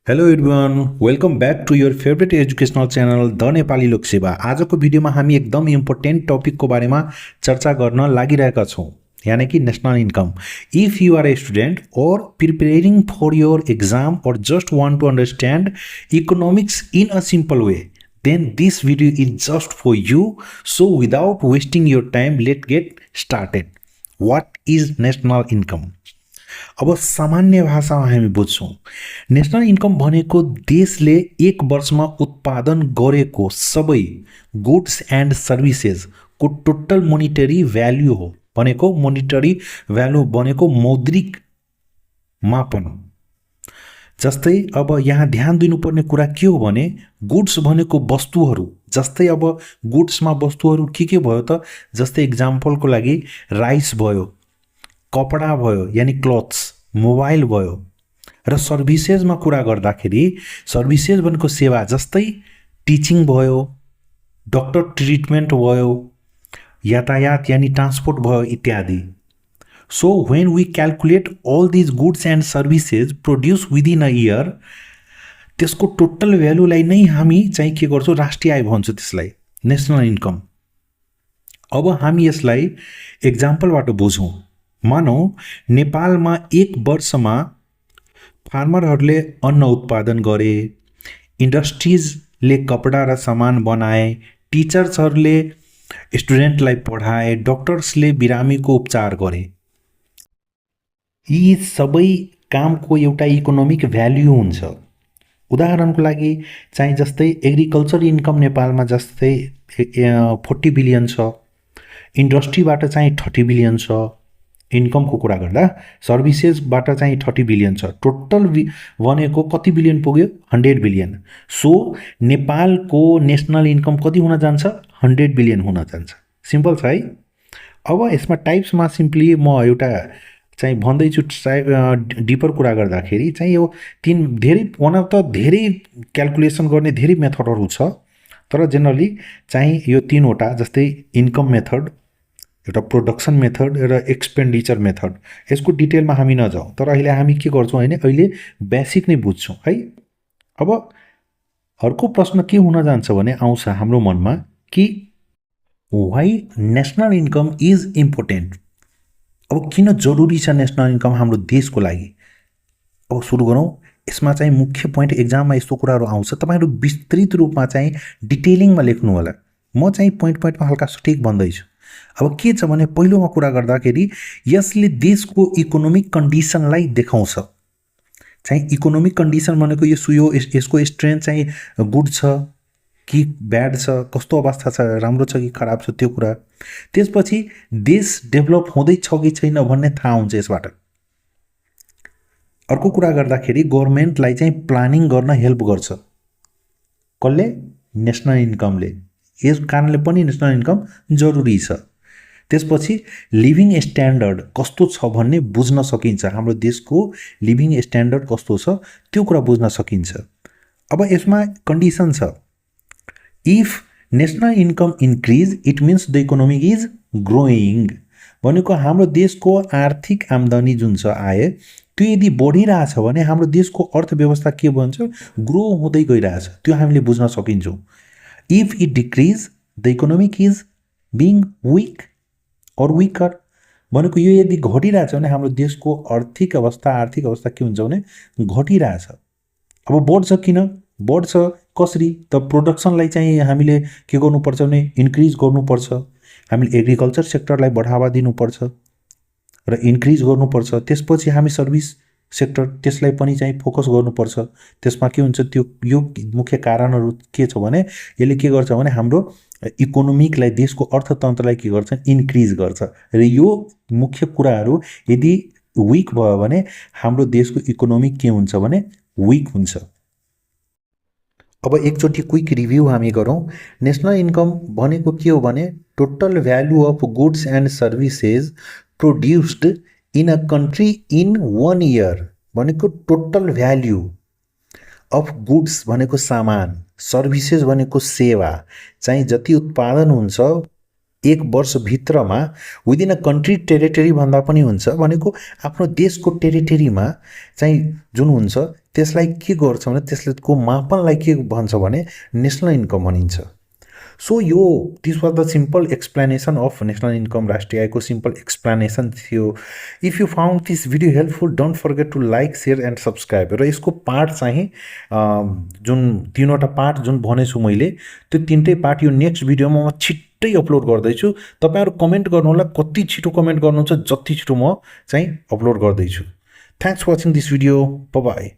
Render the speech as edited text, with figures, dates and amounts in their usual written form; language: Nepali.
Hello everyone, welcome back to your favourite educational channel the Nepali Lok Sewa. आजको भिडियोमा हामी एकदम इम्पोर्टेन्ट टपिकको बारेमा चर्चा गर्न लागिरहेका छौँ, यानी कि national income. If you are a student or preparing for your exam or just want to understand economics in a simple way, then this video is just for you. So without wasting your time, let's get started. What is national income? अब सामान्य भाषामा हामी बुझ्छौँ, नेसनल इन्कम भनेको देशले एक वर्षमा उत्पादन गरेको सबै गुड्स एन्ड सर्भिसेसको टोटल मोनिटरी भ्याल्यु हो। भनेको मोनिटरी भ्यालु भनेको मौद्रिक मापन। जस्तै अब यहाँ ध्यान दिनुपर्ने कुरा के हो भने गुड्स भनेको वस्तुहरू। जस्तै अब गुड्समा वस्तुहरू के भयो त, जस्तै इक्जाम्पलको लागि राइस भयो, कपडा भयो यानी क्लोथ्स, मोबाइल भयो। र सर्भिसेसमा कुरा गर्दाखेरि सर्भिसेस भनेको सेवा, जस्तै टिचिङ भयो, डक्टर ट्रिटमेन्ट भयो, यातायात यानी ट्रान्सपोर्ट भयो इत्यादि। So when we calculate all these goods and services produce within a year, त्यसको टोटल भ्यालुलाई नै हामी चाहिँ के गर्छौँ, राष्ट्रिय आय भन्छौँ, त्यसलाई नेसनल इन्कम। अब हामी यसलाई एक्जाम्पलबाट बुझौँ। मानौ नेपालमा एक वर्षमा फार्मरहरूले अन्न उत्पादन गरे, इन्डस्ट्रिजले कपडा र सामान बनाए, टिचर्सहरूले स्टुडेन्टलाई पढाए, डक्टर्सले बिरामीको उपचार गरे। यी सबै कामको एउटा इकोनोमिक भ्याल्यु हुन्छ। उदाहरणको लागि चाहिँ जस्तै एग्रिकल्चर इन्कम नेपालमा जस्तै 40 बिलियन छ, इन्डस्ट्रीबाट चाहिँ 30 बिलियन छ। इन्कमको कुरा गर्दा सर्भिसेसबाट चाहिँ 30 बिलियन छ। टोटल भनेको कति बिलियन पुग्यो, 100 बिलियन। सो नेपालको नेसनल इन्कम कति हुन जान्छ, 100 बिलियन हुन जान्छ। सिम्पल छ है। अब यसमा टाइप्समा सिम्पली म एउटा चाहिँ भन्दैछु, डिपर कुरा गर्दाखेरि चाहिँ यो तीन धेरै वान अफ द धेरै क्यालकुलेसन गर्ने धेरै मेथडहरू छ, तर जेनरली चाहिँ यो तीनवटा, जस्तै इन्कम मेथड, एउटा प्रोडक्सन मेथड र एक्सपेन्डिचर मेथड। यसको डिटेलमा हामी नजाउँ, तर अहिले हामी के गर्छौँ भने अहिले बेसिक नै बुझ्छौँ है। अब अर्को प्रश्न के हुन जान्छ भने आउँछ हाम्रो मनमा कि why national income is important. अब किन जरुरी छ नेसनल इन्कम हाम्रो देशको लागि। अब सुरु गरौँ। यसमा चाहिँ मुख्य पोइन्ट एक्जाममा यस्तो कुराहरू आउँछ, तपाईँहरू विस्तृत रूपमा चाहिँ डिटेलिङमा लेख्नु होला। म चाहिँ पोइन्ट पोइन्टमा हल्का सठिक भन्दैछु। अब के छ भने पहिलोमा कुरा गर्दाखेरि यसले देशको इकोनोमिक कन्डिसनलाई देखाउँछ। चाहिँ इकोनोमिक कन्डिसन भनेको यसको स्ट्रेन्थ चाहिँ गुड छ कि ब्याड छ, कस्तो अवस्था छ, राम्रो छ कि खराब छ, त्यो कुरा। त्यसपछि देश डेभलप हुँदैछ कि छैन भन्ने थाहा हुन्छ यसबाट। अर्को कुरा गर्दाखेरि गभर्नमेन्टलाई चाहिँ प्लानिङ गर्न हेल्प गर्छ। कसले? नेसनल इन्कमले। यस कारणले पनि नेसनल इन्कम जरुरी छ। त्यसपछि लिभिङ स्ट्यान्डर्ड कस्तो छ भन्ने बुझ्न सकिन्छ। हाम्रो देशको लिभिङ स्ट्यान्डर्ड कस्तो छ त्यो कुरा बुझ्न सकिन्छ। अब यसमा कन्डिसन छ, if national income increase it means the economic is growing. भनेको हाम्रो देशको आर्थिक आम्दानी जुन छ, आय, त्यो यदि बढिरहेछ भने हाम्रो देशको अर्थव्यवस्था के भन्छ, ग्रो हुँदै गइरहेछ। त्यो हामीले बुझ्न सकिन्छौँ। If it decrease the economic is being weak or weaker. भनेको यो यदि घटिरहेछ भने हाम्रो देशको आर्थिक अवस्था के हुन्छ भने घटिरहेछ। अब बढ्छ किन? बढ्छ कसरी? त प्रोडक्सनलाई चाहिँ हामीले के गर्नुपर्छ भने इन्क्रिज गर्नुपर्छ। हामीले एग्रिकल्चर सेक्टरलाई बढावा दिनुपर्छ र इन्क्रिज गर्नुपर्छ। त्यसपछि हामी सर्भिस सेक्टर, त्यसलाई पनि चाहिँ फोकस गर्नुपर्छ। त्यसमा के हुन्छ, त्यो यो मुख्य कारणहरू के छ भने यसले के गर्छ भने हाम्रो इकोनोमिकलाई, देशको अर्थतन्त्रलाई के गर्छ, इन्क्रिज गर्छ। र यो मुख्य कुराहरू यदि विक भयो भने हाम्रो देशको इकोनोमिक के हुन्छ भने विक हुन्छ। अब एकचोटि क्विक रिभ्यू हामी गरौँ। नेसनल इन्कम भनेको के हो भने total value of goods and services produced in a country in 1 year. भनेको टोटल भ्याल्यु अफ गुड्स भनेको सामान, सर्भिसेस भनेको सेवा, चाहिँ जति उत्पादन हुन्छ एक वर्षभित्रमा विदिन अ कन्ट्री टेरिटरी भन्दा पनि हुन्छ। भनेको आफ्नो देशको टेरिटरीमा चाहिँ जुन हुन्छ त्यसलाई के गर्छ भने त्यसले को मापनलाई के भन्छ भने नेसनल इन्कम भनिन्छ। सो यो this was the simple explanation of national income, राष्ट्रिय आयको सिम्पल एक्सप्लेनेसन थियो। If you found this video helpful don't forget to like, share and subscribe. र यसको पार्ट चाहिँ जुन 3वटा पार्ट जुन भनेछु मैले त्यो 3टै पार्ट यो नेक्स्ट भिडियोमा म छिट्टै अपलोड गर्दैछु। तपाईहरु कमेन्ट गर्नुहोला कति छिटो कमेन्ट गर्नुहुन्छ, जति छिटो म चाहिँ अपलोड गर्दैछु। Thanks for watching this video. Bye by.